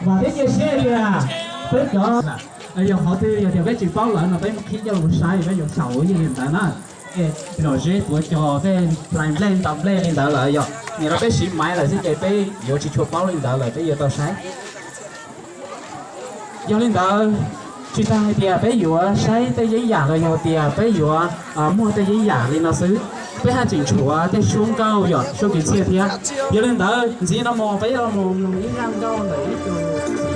Peb cia siab tias peb cov, yog qhov twg yog tias peb tsis paub lawm no peb mus qhib coj los saib peb yuav xyaum ua yeej li ntawd na. Lom zeb tuav cos tej hlais nplej ntaus nplej li ntawd lawm yog nim no peb siv maiv lawm xwb ces peb yuav tsis tshua paub li ntawd lawm peb yuav tau saib. Yog li ntawd, tsis tas hais tias peb yuav saib tej yeeb yam los yog tias peb yuav muag tej yeeb yam li no xwb, peb haj tseem tshuav tej suab nkauj yom, suab kwv txhiaj thiab. Yog li ntawd ntxiv no mus peb yuav los mus mloog ib zaj nkauj ntawm ib tug txiv tsev.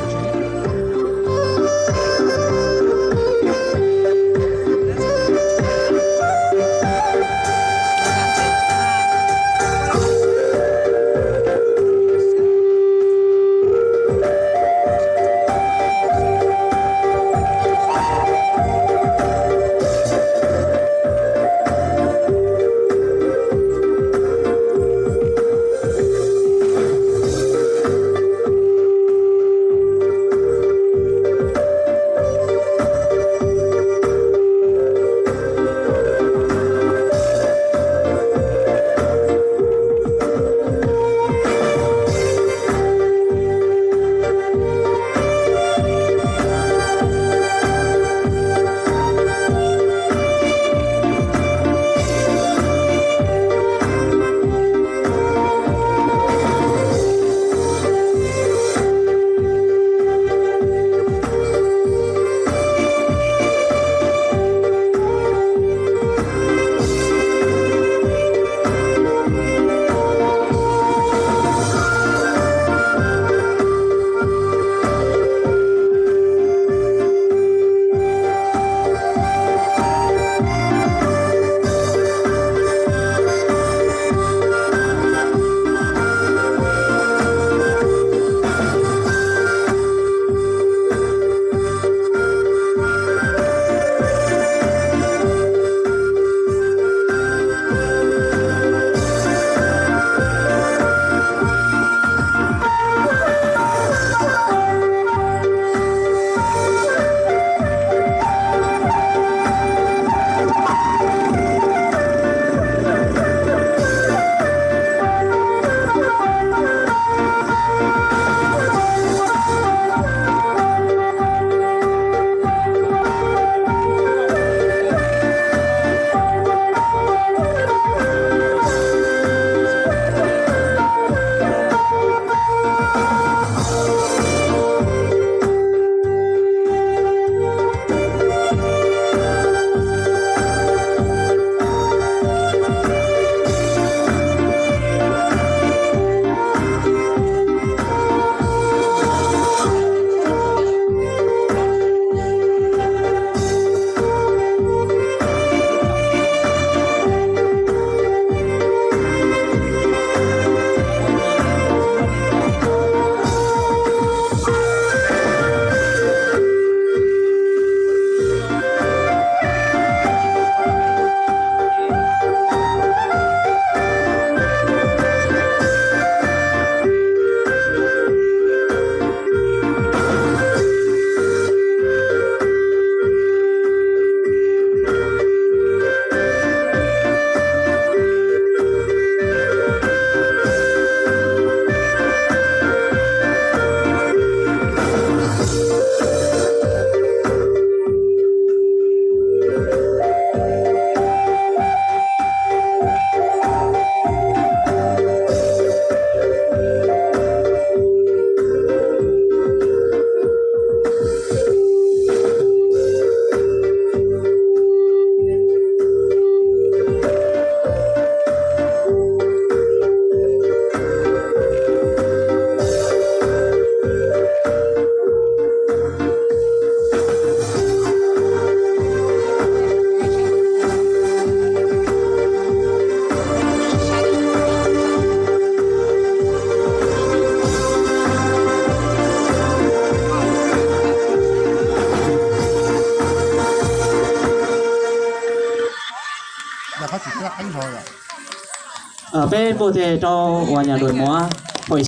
Peb npuaj tes rau uas nyam nruas muav.